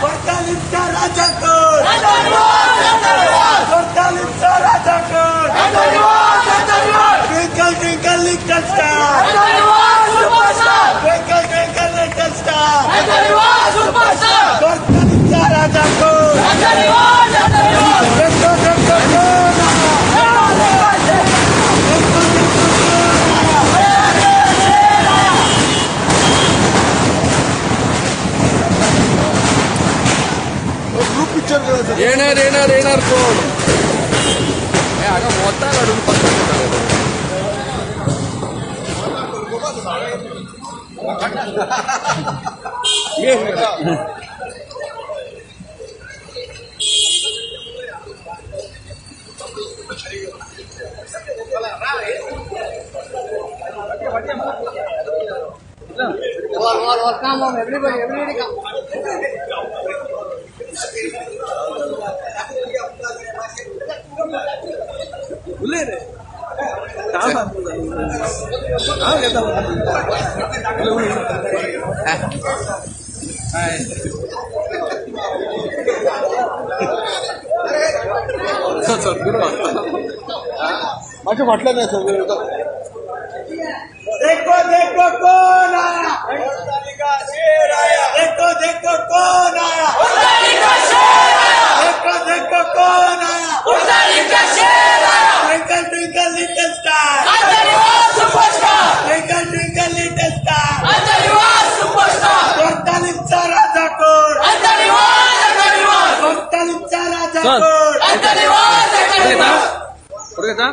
वडतालीचा राजा कोण? वडतालीचा राजा कोण? Twinkle twinkle little star, twinkle twinkle little star, वडतालीचा राजा कोण? देखो देखो कौन आया, देखो देखो कौन आया. ग्रुप पिक्चर करायचं. येणार येणार येणार कोण? हे हांगा वोताक हाडून पत्ता करता. All, all, all. Come on, everybody, everybody come. उलय रे. हांव हांव घेता. सद्गुरू. माझ्या फाटल्या नाही सर. देखो देखो कौन आया, देखो देखो कौन आया, देखो देखो कौन आया. Twinkle twinkle little star, twinkle twinkle little star, वडतालीचा राजा कोण? वडतालीचा राजा कोण? पुढे घेता.